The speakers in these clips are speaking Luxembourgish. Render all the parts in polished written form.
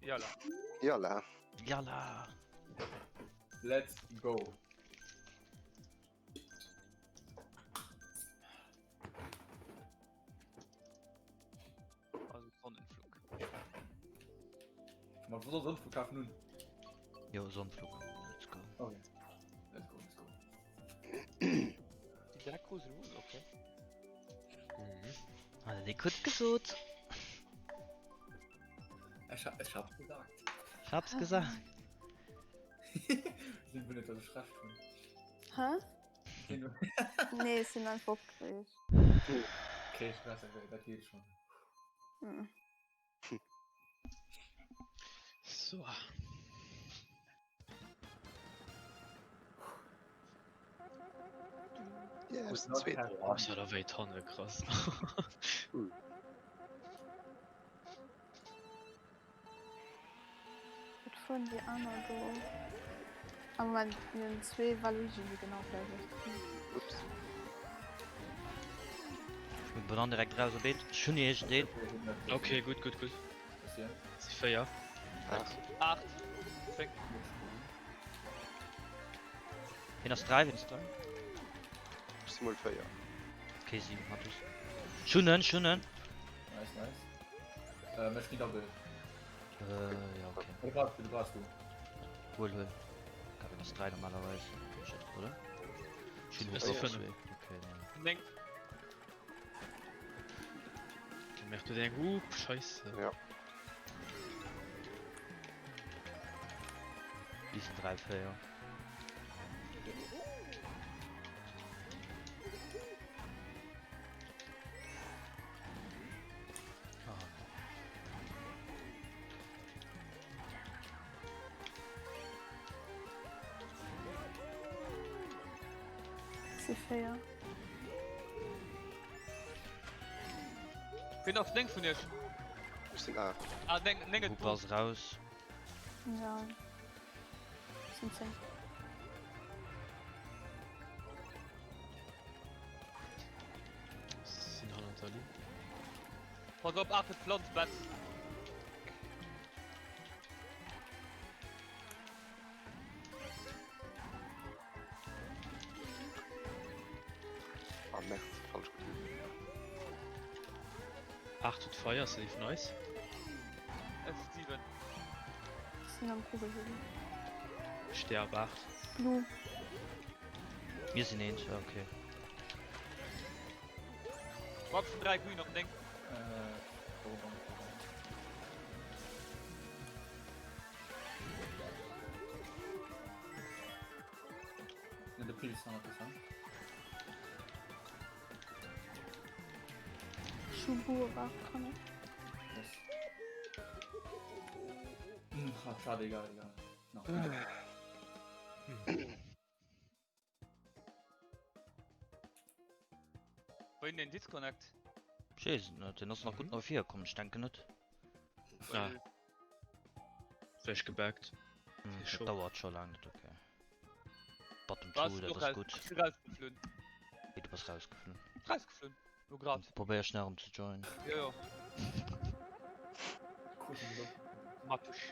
Yalla. Yalla. Yalla. Let's go. Also Sonnenflug. Ma wo soll Sonnenflughafen nun? Jo, Sonnenflug. Let's go. Okay. Let's go, let's go. Die Black Rose Rune, okay. Mhm. Hat er dir gutt gesot? Ech, ech hab's gesagt. Ich hab's gesagt. Sinn wundert, dass ech recht hunn. Hä? Sinn Nee, ech sinn einfach opgeregt. Okay, Stress, dat geet schon. Mhm. So. Yeah, ech sinn zweet. Boah, ech war da wéit hanne, krass. Wat fueren déi aner do? Ah Moment, mir hunn zwee Waluigi déi genau d'selwecht sinn. Ups. Ech bin dann direkt raus op eent. Ech hunn iergend een. Okay, gutt, gutt, gutt. Si 4. 8. 8. 10. Wien ass 3? Wien ass 3? Ech si mol 4. Okay, 7 hat es. Ech hunn en, ech hunn en. Nice, nice. Äh, mech gi Double. Äh, ja, okay. Wéi brauchst du, du brauchst du. Huel, huel. Kevin ass 3 normalerweis. Oder? Ech hunn Ech si och 5. zwee. Okay, dann. 9. Merkt du eng Hup, Scheisse. Ja. Die sind 3, 4. Ah. Si 4. Wien ass 9 vun iech? Ech sinn 8. Ah, 9, 9 Hup ass raus. Ja. Sinn 10. Sinn hannert der Linn. Pass op, 8 huet Pflanz, Betz. Ah merde, falsch gedrückt. 8 huet Feier, safe nice. Es ist 7. Sinn am Kugelhügel. Sterb 8. Blue. Mir sinn eens, ja, okay. Max 3 grün op 9. Äh, warum? Ja, de Pilz hannert das, hein? Schubu war dran. Yes. Hm, ah, schade, egal, egal. No. Wouhin den Disconnect? Ech weess et net, deen ass nach gutt no vir komm, ech denken net. Ah. Vläicht gebuggt. Hm, Fir dat dauert scho laang net, okay. Bottom Was? 2, Du dat ass raus, gutt. ech si rausgeflunn. Wéi, du bass rausgeflunn? Rausgeflunn, lo grad. Probéier schnell erëm ze joinen. Jo, jo. Cool, Matusch.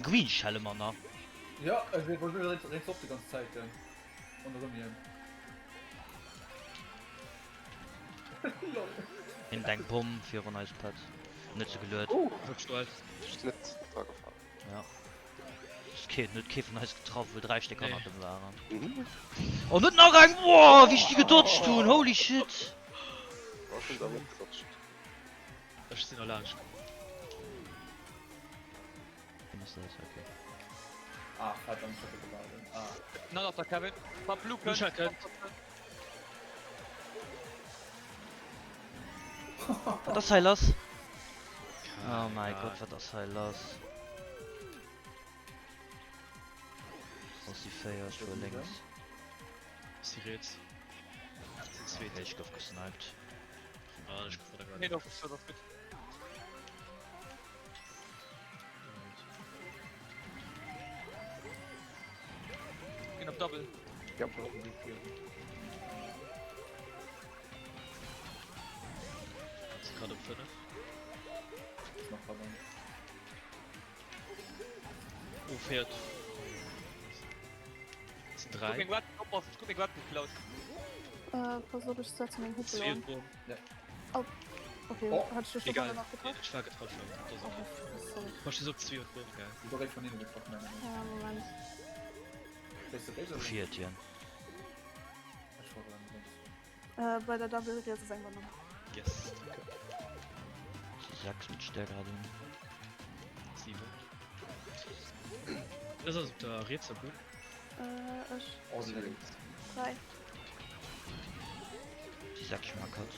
Green Schelle man nach. Ja, also ich wollte rechts op die ganze Zeit ähm, und rum hier. In deng Bomm virun eis Pad. Net ze geluet. Oh, Verstalt. ech sinn net dra gefall. Ja. Es kee net kee vun eis getraff, wou 3 Stéck Nee. hannert em waren. Mhm. Oh net nach eng! Wow, wéi ech déi gedodged hunn! Holy shit! Oh, ech hunn se net gedodged. Ech sinn erlaanscht komm. Wien ass dat? Okay. Ah, verdammt, ich hatte geladen. Ah. Na, nach der Kevin. Papp Blue Blue kënnt. kënnt. Wat ass hei lass? Oh mäi Gott, wat ass hei lass? Ass si 4, ech fuer lénks. Si riets. Zweeten. Ech gouf gesniped. Ah, ech gouf och Nee, doch, das ass gutt. Ginn op Double. Ja. Ass grad op 5. Nach verdammt. Oh, féiert. Sind 3. Guck, oppassen, ich guck mir grad geklaut. Äh, pass op, ech setze meng Huppel an. Boom. Oh. Okay, Oh. hat ich dich Egal. noch getroffen? Ich war getroffen. Das Oh, sorry. Was ist op 2 und Boom, geil. Ich war von hinten getroffen. Ja, Moment. Pushiert hien. Äh, bei der Double riets ass eng Banane. Yes, danke. 6 mit Stärke hat en. 7. Das ass op der rietser Bunn. Äh, ech. Oh, sie links. 3. Die 6 schon mal cut.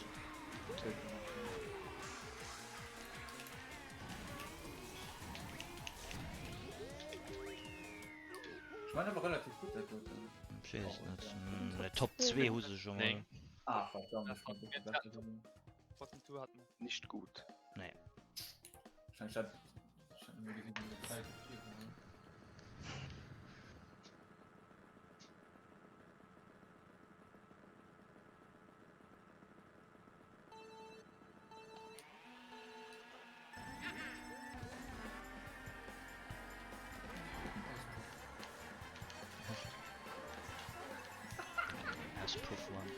Ich meine aber relativ gut, der Dude. Ich weess net. Hm, Top 2 hu se schon mal. Nee. Ah, verdammt, ich konnte nicht besser sein. Bottom 2 hatten. Nicht gut. Nee. Wahrscheinlich hat ich hab nur gesehen, wie die Zeit Auspuff one.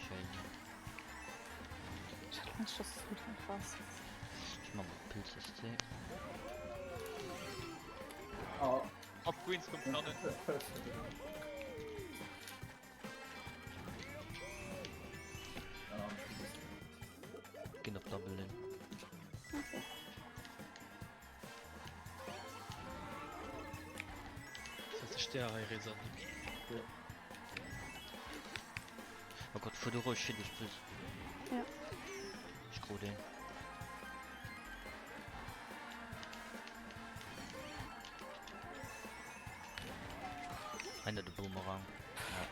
Schéin. Ich das ist gut krass. Ich mach mal Pilz SC. Oh. Op Queens kommt vorne. Ginn op Double hin. Okay. Das ist der hei riets an. Oh Gott, fuer du roueg hin, ech please. Ja. Ech krut een. Einer de Boomerang.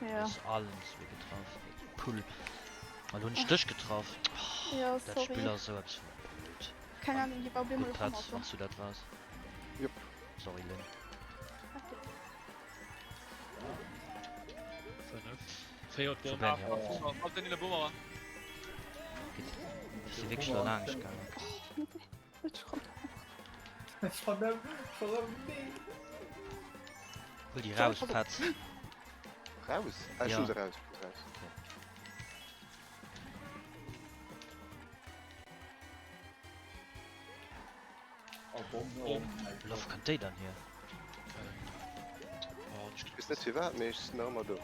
Ja, Ja. ass allen zwee getraff. Pull. Mal hunn ech dech getraff. Ja, Dat sorry. Spill ass sou eppes vun blöd. Keine Ahnung, die war auf einmal Gutt gekommen, Petz, also. wann s du dat wars. Jupp. Sorry Lynn. Okay. 5. Féiert Boom. Vorbei, ja. Op den Boomerang. Ass si wierklech derlaanscht gaangen. Ich komm. Schon am, schon am, nee. Huel déi raus, Petz. Raus? Ah, ich Ja. hun se raus. raus. Oh, Bomb, oh mein Love kënnt déi dann hier? Oh, ich Ich weess net firwat, mee ech sinn nach ëmmer do.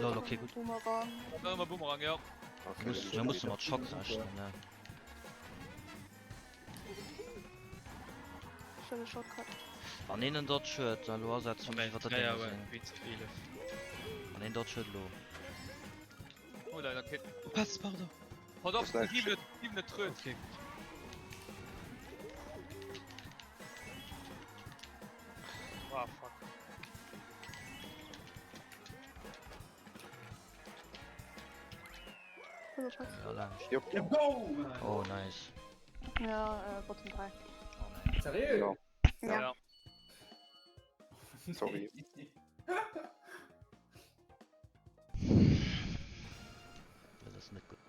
Lol, okay, gut. Boomerang. Immer Boomerang, ja. Okay, Muss, dann mir musse mat Schock Super. rechnen, ne? Ich will Shortcut. Wann een en Dodge huet, da lo asetzen, Moment, wat dat ja, ja, Ding sinn. Queens op 11. Wann een Dodge huet, lo. Oh, leider, okay. Oh, Petz, pardon. Pass auf, Das ist sieben, sieben Tröd. Okay. Ah, fuck. Also, Schatz. Ja, laanscht. Jupp. Ja, go! Oh, nice. Ja, äh, Bottom 3. Oh, nein. Seriös? Ja. Ja. Ja. Sorry. Dat ass net gutt.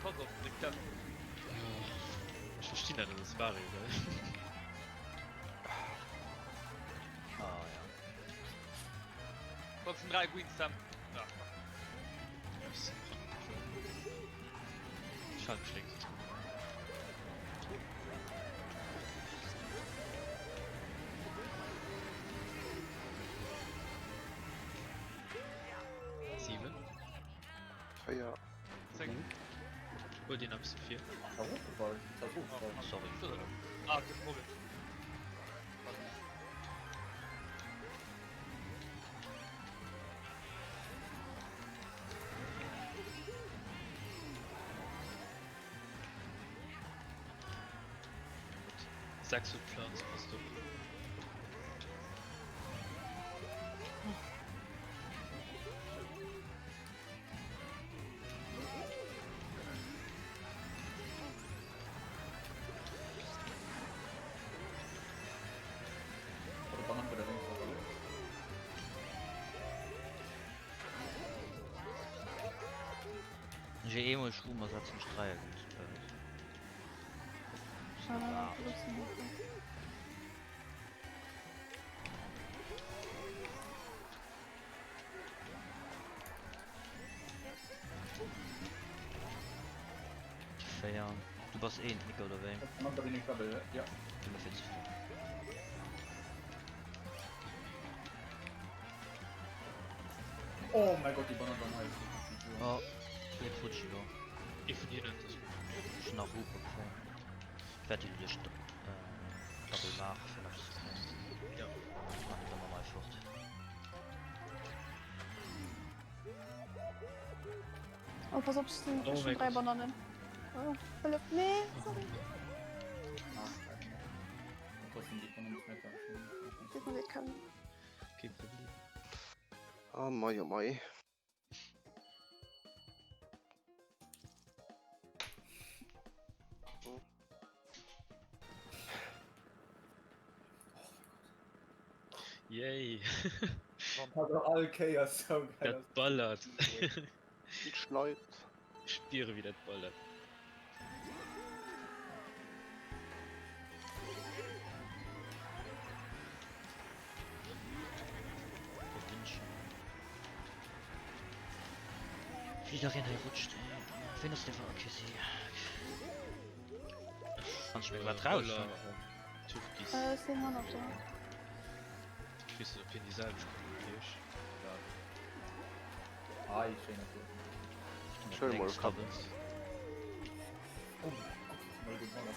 Pass op, den Klapp. Ech verstinn net, dat ass Mario, gell? Ah, ja. Trotzdem drei Queens, Sam. Ja. Ich halt mich links. Sieben. Feier. Zeng. Hol den ab 4. Ach, da hochgefallen. Da hochgefallen. Sorry. Ah, okay, Problem. Sechs huet Plaz, passt op. Ech eemol Schwummer setzen ech Dreier géint Féier. Du bass eent, Nico, oder wéi? Ja. Ginn mer fir ze fréi. Oh mein Gott, die Banane war nice. Oh, blöd Futschi do. Ee vun hinnen, das Ech hunn nach Hupe kréien. Ech wäert déi lo duerch Double maachen, fir nach eppes ze kréien. Ja. Ech maachen déi Banane hei fort. Oh, pass op, ech sinn Oh ech mein hunn 3 Gott. Bananen. Oh, hëllef, nee, sorry. Trotzdem die Banane ist lecker. Deet mir leed, Kevin. Kee Problem. Oh mei, oh mei. Yay! Also all Kéier sou geil. Dat ballert! Et schneit. Ech spiere wéi dat ballert. Flitt nach een hei rutscht ey. Ween ass dee okay si. Kann ech mir grad raus. Turkis. Äh, ech sinn hannert der. Ech weess net op hien déi selwecht krut wéi ech. Ai, schéin Tour. Ech huele mol e Cup. Oh mein Gott, mal gewonnen.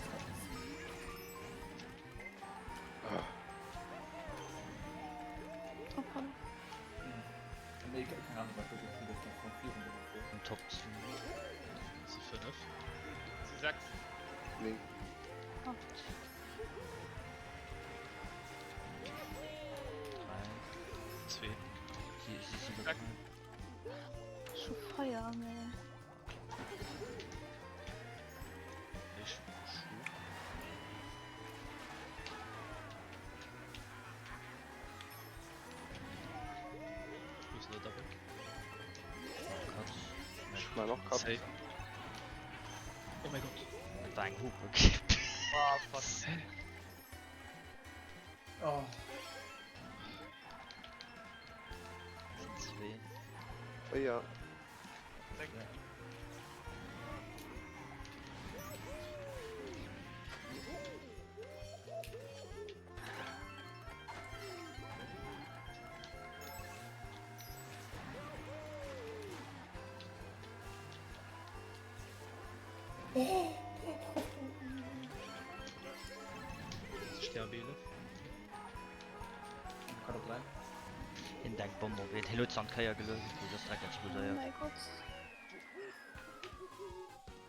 Oh, pardon. Nee, keine Ahnung, was das ist, das noch von 400 oder so. Im Top 2. Si 5. Si 6. Nee. 8. 3. 2. Si, si sinn Sechs. drei. Ech hu Feier, mee. Ech hu. Wo ist denn der Double? Cut. Ech man och Cup. Safe. Oh mein Gott. Dat war eng Hupe, okay. Ah, fuck. Oh. Zwee. 4. 6. Sterbe 11. Cut op 3. Hien denkt Bomm op een. Hien huet se an d'Kéier geluecht, okay, se ass direkt Oh explodéiert. mäi Gott.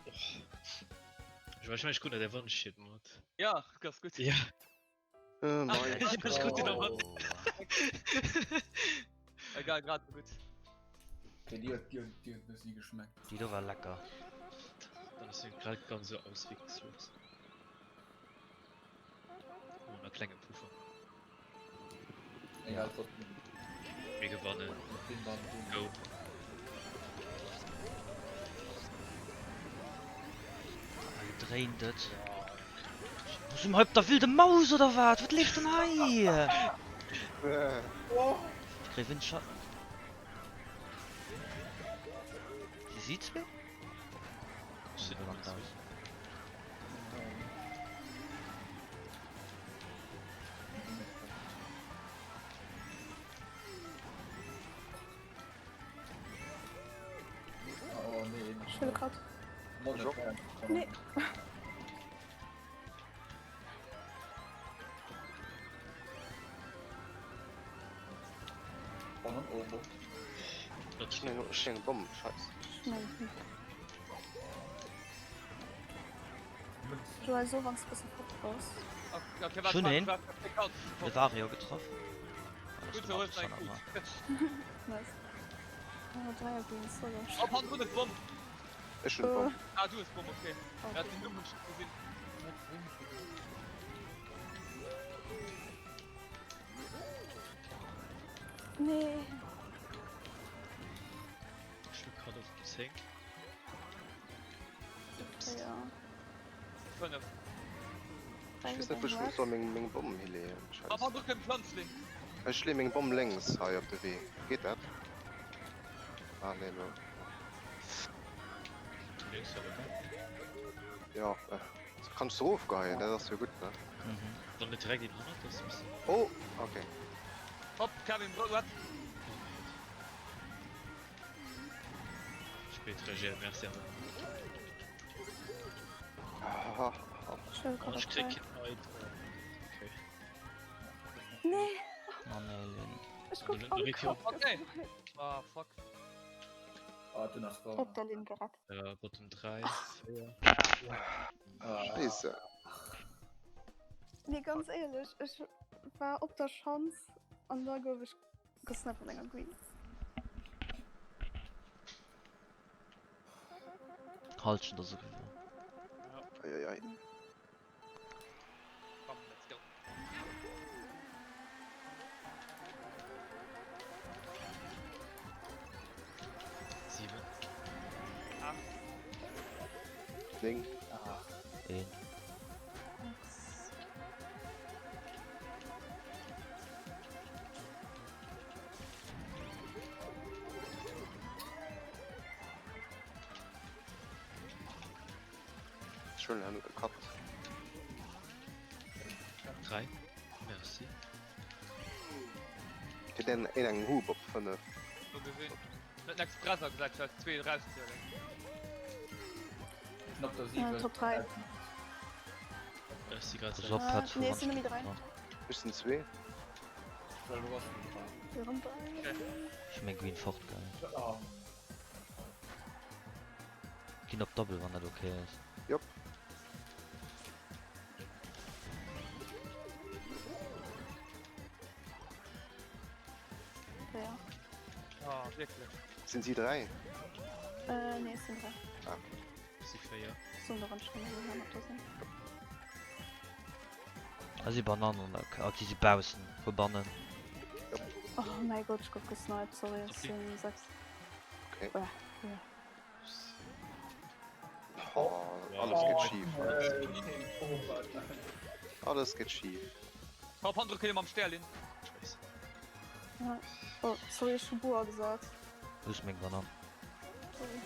Ech war, ech mein, ech krut nach der One-Shit mat. Ja, ganz gut. Ja. Äh, mei. Ech krut den nach mat. Egal, grad so gut. Okay, die hat, die hat, die hat bis nie geschmeckt. Déi do war lecker. Dann ass den grad ganz so auswegslos. Oh, na klenge Puffer. Egal, trotzdem. Mir gewannen. Den war den. Go. Hei dréint et. Wo si mer hei op der wilde Maus oder wat? Wat leeft denn hei? Ech kréie Windschatten. Si si zwee? Ech sinn Oder zwee. Oh nee. Ech huele grad. Mod Jo. Nee. Bannen oh. Ech hunn eng Bomm, scheiss. Joël, so wanns de bësse fort bass. Ech hunn een. De Wario getraff. Nice. Oh, Dreier Greens, sorry. Ech hunn d'Bomm. Ah, du hues d'Bomm, okay. Ja, den Numm hunn ech net gesinn. Nee. Ech hu Cut op 10. Ja. 5. Ech weess net wou ech soll meng meng Bomm hileeën. Ah, Scheiss. du kënnt Pflanzling. Ech lee meng Bomm lénks hei op de Wee. Geet dat? Ah nee lo. Lénks war okay. Ja, äh, kanns du rofgeheien, dat ass jo gutt ne? Mhm. Wann net direkt een hannert ass, bëssen. Oh, okay. Hopp, Kevin, what? Spéit reagéiert, merci awer. Ah, Oh, ech kréie keen Item. Okay. Nee. Oh nee, Lynn. Ech gouf am Kapp Okay. Ah, fuck. Ah, du nach Op der Lynn gerett. Ja, Bottom 3, 4. Scheisse. Nee, ganz éierlech, ech war op der Schanz an da gouf ech gesnappt mat enger Green. Halschent ass e gewor. Eieiei. Komm, let's go. Siwen. 8. 9. Een. 6. Ech huelen herno de Cut. 3. Merci. Kritt een een eng Hub op 5? Lo gesinn. Net en Express agesat fir eis zwee erauszehuelen. Op der 7. Top 3. Ech si grad Pass op, 6. Petz, Nee, es sinn nëmme 3. Ech sinn zwee. Erëm 3. Ech hu meng Green fortgehaen. Ginn op Double, wann dat ok ass. Jop. Ja. Ah, wierklech. Sinn si 3? Äh, nee, es sinn 3. Ah. Si 4. Soen der wann ech rëm elo mat do sinn. Ah si Bananen an der K. Ok, si baussen vu bannen. Oh mäi Gott, ech gouf gesniped, sorry, ech sinn 6. Okay. Uah, ja. Oh, alles geet schif. Alles geet schif. Komm, Pandro, kënne mam Sterlin. Scheiße. Ja. Oh, sorry, ech hu Boa gesat. Wou ass meng Banan? Sorry.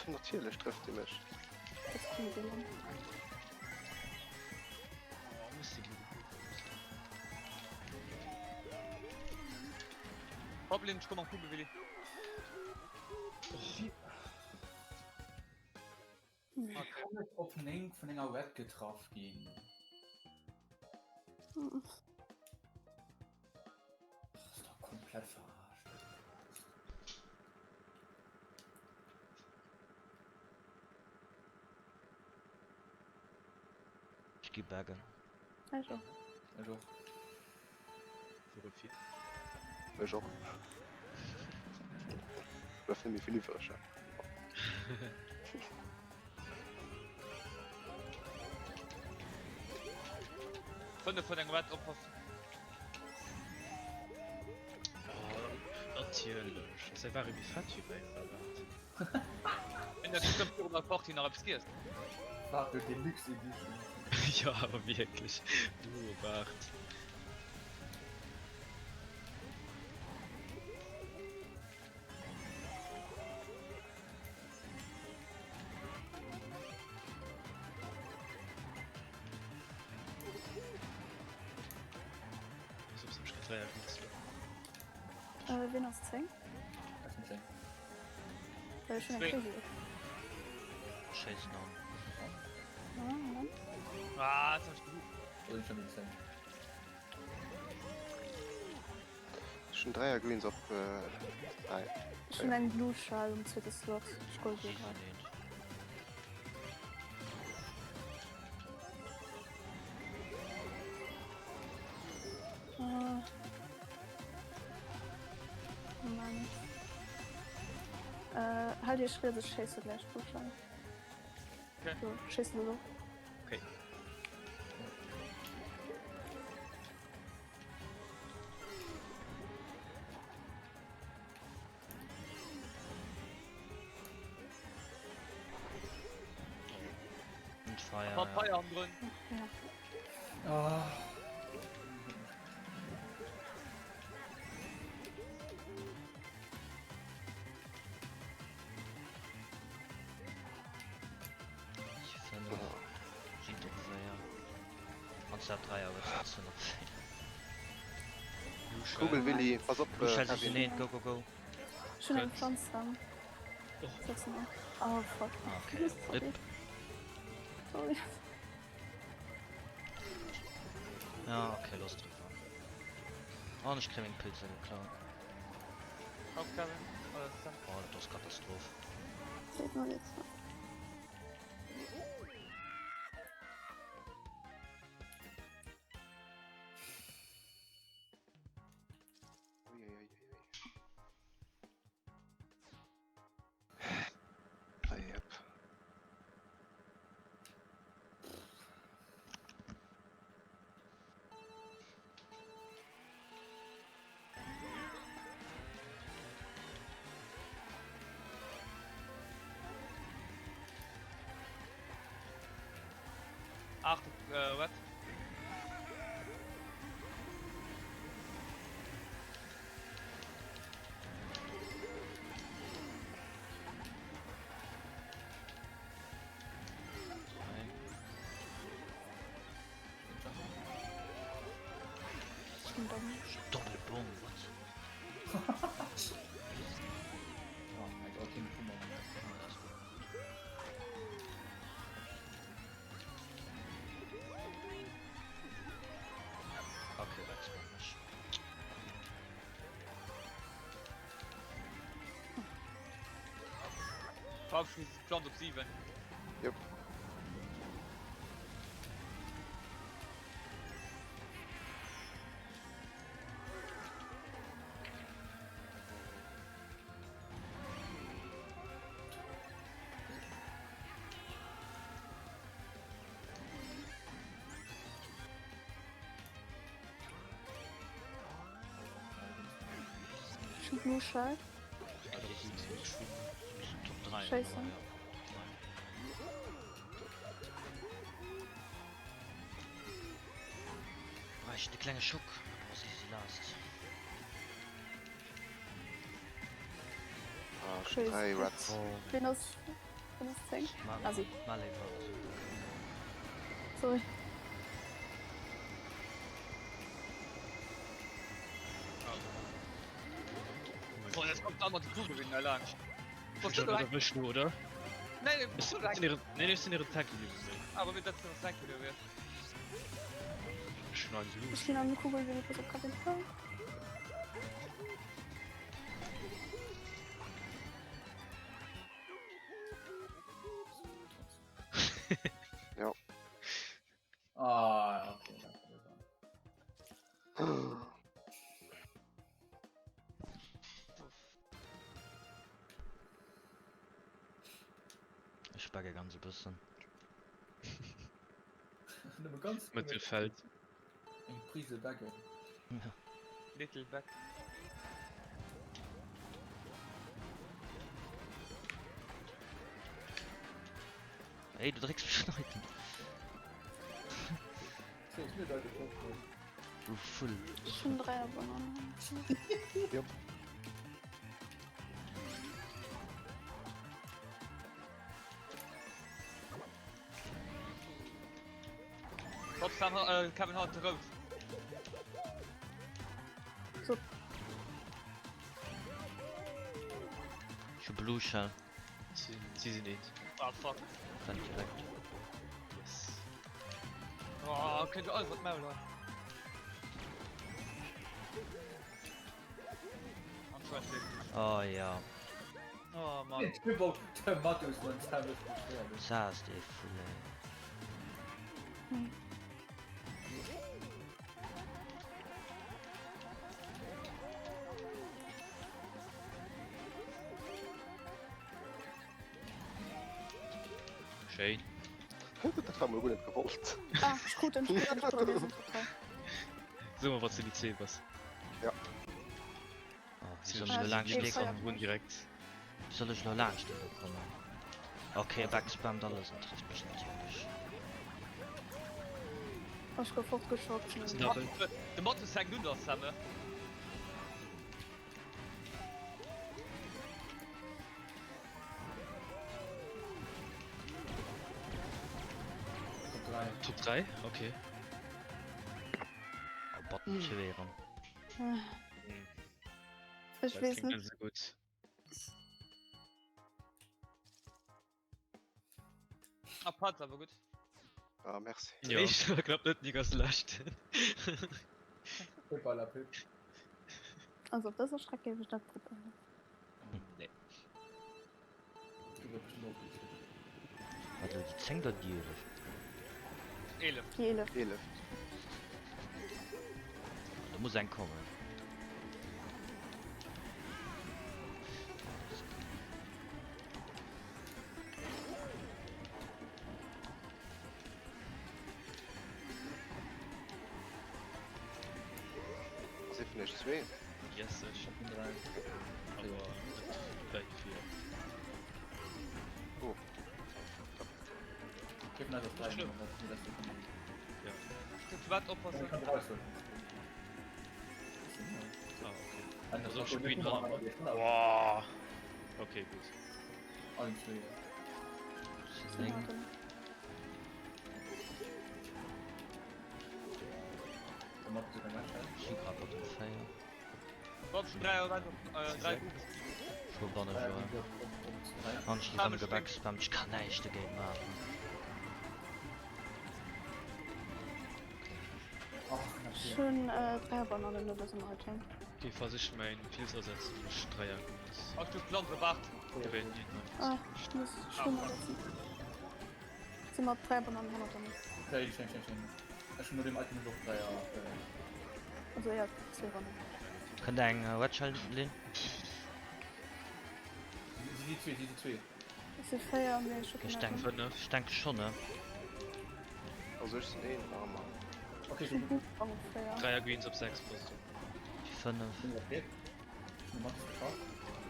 Natierlech trëfft dee mech. Jetzt kommt deen an. Oh, muss die gute Hopp, Lynn, ech komm am Kugel, Willi. Okay. Kann ech op 9 vun enger Red getraff ginn? Das ist doch komplett verarscht. Ech gi baggen. Ech och. Ech och. Wou fir? Ech och. Bleift net méi vill iwwreg. Fënnef vun engem Red oppassen. Oh, natierlech. Ass säi Ware méi fett wéi mäin oder wat? Hien huet bestëmmt virun der Partie nach eppes giess. Waart, Deluxe Edition. Jo, awer wierklech. Du, waart. Äh, wien ass 10? Ech sinn 10. Well ech hunn eng Zwee. Crazy. Schéissen an. Ah, jetzt hab ich gehupt. Oder schon insane. Ech hunn 3 Greens op 3. Ech hunn eng Blue Shell um zweete Slot. Ech gold Si déi grad. sinn eent. Ah. Moment. Äh, halt iech riets, ech schéisse gläich Blue Shell. Okay. So, schéissen elo. Okay. Und Feier. War Ja. Feier am drin. Ja. Ah. Si 5. Si op 4. Wann dat 3 awer trotzdem op 4. Kugel Willi, pass op Blue Shell si Kevin. sinn eent. Go go go. Ech hunn eng Pflanz dann. Setzen wir. Oh fuck. Ah, okay. Sorry. Rip. Sorry. Ja, okay, lass driwwer. An ech kréie meng Pilze geklaut. Auf Kevin. Alles klar. Oh, dat ass Katastroph. Seht mal jetzt. Uiuiuiui. Yep. Ach, äh, what? Ich bin dumm. Doppelbomm, what? Oh mein Gott, den Puma. Okay, wechsel mech. Verabschiedet Plant op 7. Jupp. Ich bin Blue Shell. Top 3. Scheiße. Ja, Top 3. Bräichten de klenge Schock. Boah, si si last. Ah, schon Crazy. 3 Rats. Oh, Wen ass, wen ass 10? Ma, Ah, si. ma léiwer. Also. Sorry. Boah, jetzt kommt da mal die Kugel wieder lang. Was Schon du oder wësch du, oder? Nein, Ech sinn ihren, nee, ech sinn ihren Tank geblieben. Aber mit dazu noch Tank wieder wird. Ech hun eins Ich bin an Kugel, wenn ich pass auf Kevin. Ja. Ah, okay. danke. Ech bagge ganz e bëssen. Nëmme ganz Mëttelfeld. Eng Prise Bagge. Ja. Little Back. Ey, du drécks mech schneiden. So, ist mir da getroffen worden. Du Vull. Ich bin 3 Bananen. Jupp. Hopp, Sam, äh, Kevin haut rot. So. Ich hu Blue Shell. Si si sinn eent. Ah, fuck. Rennt direkt. Yes. Oh, könnt ihr alles was Maul hei. Oh ja. Oh Mann. Saas dee Vull ey. Schéin. Dat war mol guer net gewollt. Ah, ech krut en Spill. So mal, was du Lycée bass. Ja. Oh, wéi soll ech elo laanscht dee kommen? Run direkt. Wéi soll ech elo laanscht dee do kommen? Okay, backspammt alles an trifft mech natierlech. Oh, ech gouf fortgeschockt. De Matus hänkt un der Semme. Top 3? Okay. Oh, Button 2 erëm. Ech weess net. Net gutt. Ah, Patz, awer gutt. Ah, merci. Ja. Ich glaub net, Nick ass de leschten. Pip à la Pip. Also op dëser Streck géif ech dat probéieren. Nee. Wat elo déi 10 oder déi 11? 11. Déi 11. 11. Do muss eng kommen. Ass ee vun iech zwee? Yes, ech. Awer net wäit vir. Oh. Ja. Wat oppassen. Ah, okay. Also, ich bin dran. Boah. Okay, gut. Ech si grad Bottom 4. Bob, schon 3 äh, 3 Scho banne jo. An ech gi rëm gebackspammt, ech kann näischt dogéint maachen. Ech hunn 3 Bananen no dësem Item. Okay, falls ech mäin Pilz ersetzen, hunn ech 3 Items. Ach du Pflanze, waart! Ah, ech muss Schwimmer setzen. Si mat 3 Bananen hannert der mir. Schéin, schéin, schéin, schéin. Ech hunn no deem Item och 3 Also ja, zwee Ronnen. Kënnt eng Red Shell Linn? Si si zwee, si si zwee. Et si 4, mee ech hu Ech keen denk, Item. ech denke schon, ne? Also ech sinn een nach ëmmer. Okay, Ech hunn gutt. Ufank 4. 3 Greens op 6, passt op. Déi 5. Okay.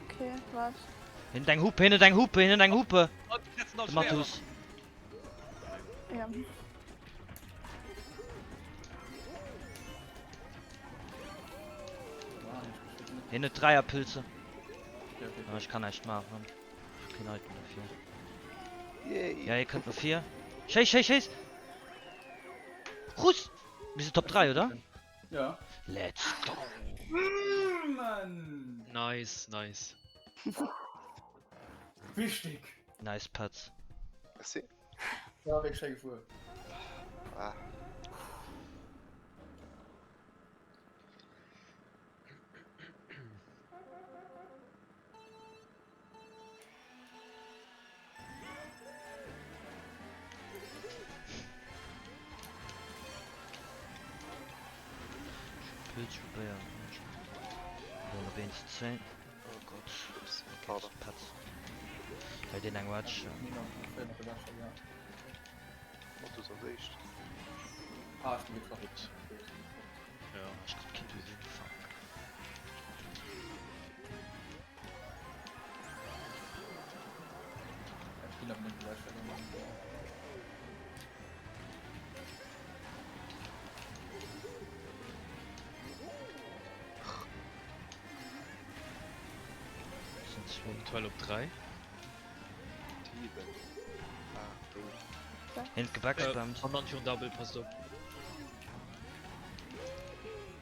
Okay, waart. Hien huet eng Hupe, hien huet eng Hupe, hien huet eng Hupe! De Matus. Ja. Hien huet Dräierpilze. Ah, ech kann näischt maachen. Ech hu keen Item dofir. Ja, hie kënnt no vir. Schéiss, schéiss, schéiss! Russ! Mir sinn Top 3, oder? Ja. Let's go! Mann! Nice, nice. Wichtig! Nice Patz. Merci. Ja, wéi schéi gefuer. Ah. Pilz probéieren. Lo op 1 10. Oh Gott. Okay, Patz. Hei deen eng Watch. Motto als éischt. Ah, ich bin geklappt. Ja. Ech krut keen Fuck. Aktuell op 3. Hien huet gebackspammt. An dann virun Double, passt op.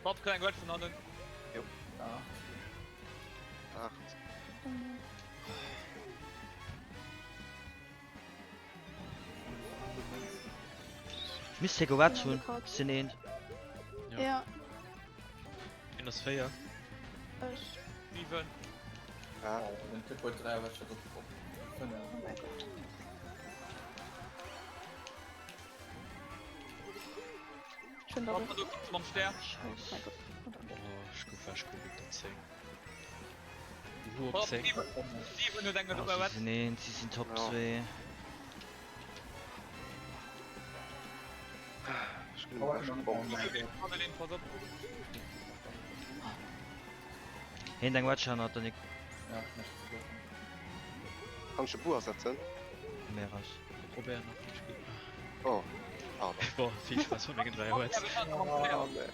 Bob, kann eng Red vun hannen. Jo. 8. Misst hie gewetzt hunn. Sinn eent. Ja. Ja. Een ass 4. Ech. 7. Ah. Oh, den Typ huet 3 Wäscher op op 5. Oh mein Gott. Schön Oh, doppel. Mam Stär. Oh mein Gott. Oh, danke. Oh, ech gouf ewech gehuckt op 10. Hu op Oh, 10. 7. 7 huet eng Ah, op si sinn eent, si sinn Top Ja. 2. Ech ginn ewech gebombt. Madeleine, pass op. Heen eng Wedge hannert der Nick. Ja, ich möchte zu dürfen. Kann ech de Boo ersetzen? Mehr raus. Probéier nach ech ginn. Oh, pardon. Boah, vill Spaass mat mengen 3 Wets. Ah, nee.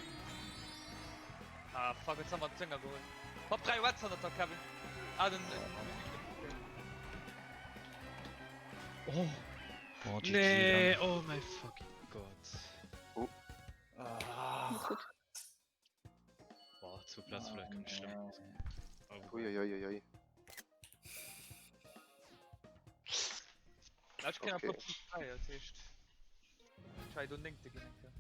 Ah, fuck, jetzt haben wir den Zünger geholt. Hopp, 3 Wets hannert der Kevin. Ah, den. Oh, Oh, GG nee, dann. oh my fucking god. Ah. Alles gut. Boah, zu Platz vielleicht kann ich schlimm. Aber Uiuiuiui. Ja, ich kenn Okay. okay. Top 3, das heißt. Ich war do 9. ginn eng Kéier.